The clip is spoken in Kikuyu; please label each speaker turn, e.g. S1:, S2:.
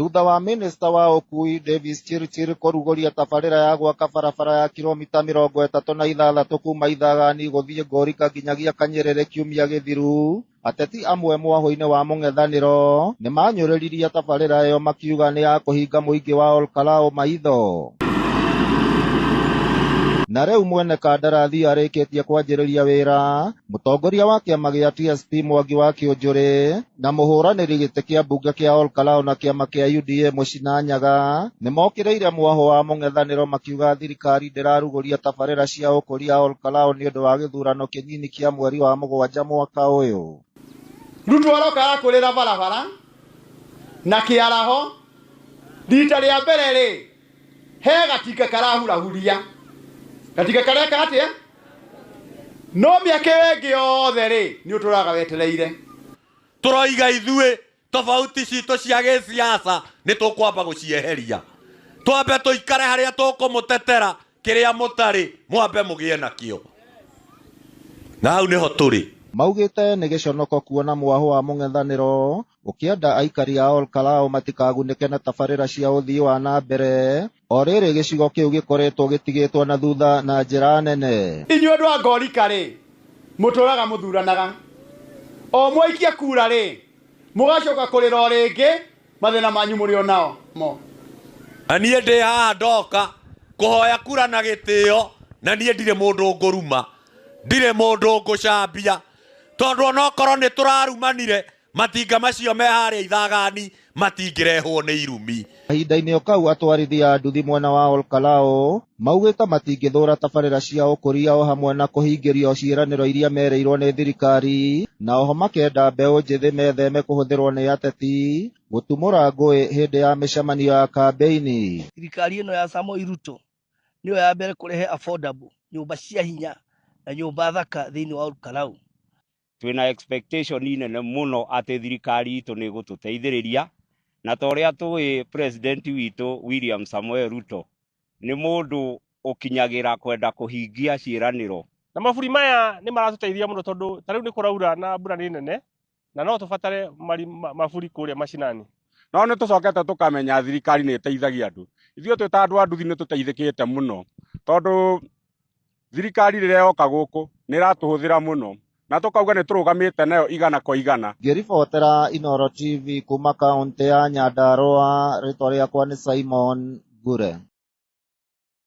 S1: Thutha wa minista wa ũkui Davis Chirchir kũrugũria tabarĩra ya gwaka barabara ya kilomita 36 kuma Ithagani gũthiĩ Ngorika nginyagia Kanyerere kiumia gĩthiru, ateti amwe mwahũ-inĩ wa mũng'ethanĩro nĩmanyũrũririe tabarĩra ĩyo makiuga nĩ ya kũhinga mũingĩ wa Olkalau maitho. Na rĩu mwene kandarathi arĩkĩtie kwanjĩrĩria wĩra, mũtongoria wa kĩama gĩa TSP Mwangi wa Kĩũnjũrĩ na mũhũranĩri gĩtĩ kĩa mbunge kĩa Olkalau na kĩama kĩa UDA Mũcina Nyaga nĩmokĩrĩire mwahũ wa mũng'ethanĩro makiuga thirikari ndĩrarugũria tabarĩra cia ũkũria Olkalau nĩ ũndũ wa gĩthurano kĩnyinyi kĩa mweri wa 7 mwaka ũyũ.
S2: Ruto aroka arakũrĩra barabara na kĩaraho rita rĩa mbere rĩ he gatinga karahurahuria gatinga kareka atĩa no mĩaka ĩyo ĩngĩ yothe rĩ nĩ ũtũraga wetereire.
S3: Tũroiga ithuĩ tofauti citũ cia gĩsiasa nĩ tũkwamba gũcieheria, twambe tũikare harĩa tũkũmũtetera kĩrĩa mũtarĩ mwambe mũgĩe nakĩo, na hau nĩho tũrĩ.
S1: Maugĩte nĩ gĩconoko kuona mwahũ wa mũng'ethanĩro ũkĩenda aikari a Olkalau matikagunĩke na tabarĩra cia ũthii wa na mbere o rĩrĩ gĩcigo kĩu gĩkoretwo gĩtigĩtwo na thutha na njĩra nene.
S2: Inyuĩ andũ a Ngorika rĩ mũtũraga mũthuranaga o mwaikia kura rĩ mũgacoka kũrĩra o rĩngĩ mathĩna manyu mũrĩ o nao mo.
S3: Na niĩ ndĩ haha ndoka kũhoya kura na gĩtĩo, na niĩ ndirĩ mũndũ ngũruma, ndirĩ mũndũ ngũcambia, tondũ onokorwo nĩ tũrarumanire matinga macio me harĩa Ithagani matingĩrehwo nĩ irumi.
S1: Kahinda-inĩ o kau atwarithia a nduthi mwena wa Olkalau maugĩte matingĩthũra tabarĩra cia ũkũria o hamwe na kũhingĩrio ciĩranĩro iria merĩirwo nĩ thirikari, na oho makenda mbeũ njĩthĩ metheme kũhũthĩrwo nĩ ateti gũtumũra ngũĩ hĩndĩ ya mĩcemanio ya kambĩini.
S4: Thirikari ĩno ya Samoei Ruto nĩyo ya mbere kũrehe affordable nyũmba cia hinya na nyũmba thaka thĩinĩ wa Olkalau.
S5: Twĩna expectation nene mũno atĩ thirikari itũ nĩ ĩgũtũteithĩrĩria, na ta ũrĩa tũĩ president witũ William Samoei Ruto nĩ mũndũ ũkinyagĩra kwenda kũhingia ciĩranĩro.
S6: Na maburi maya nĩ maratũteithia mũno tondũ ta rĩu nĩ kũraura na mbura nĩ nene na no tũbatare maburi kũrĩa macinani.
S7: No nĩ tũcokete tũkamenya thirikari nĩ ĩteithagia andũ. Ithuĩ twĩ ta andũ a nduthi nĩ tũteithĩkĩte mũno tondũ thirikari rĩrĩa yoka gũkũ nĩ ĩratũhũthĩra mũno na tũkauga nĩ tũrũgamĩte nayo igana kwa igana.
S1: Ngĩribotera Inooro TV kuma kaũntĩ ya Nyandarua, rĩtwa rĩakwa nĩ Simon Ngure.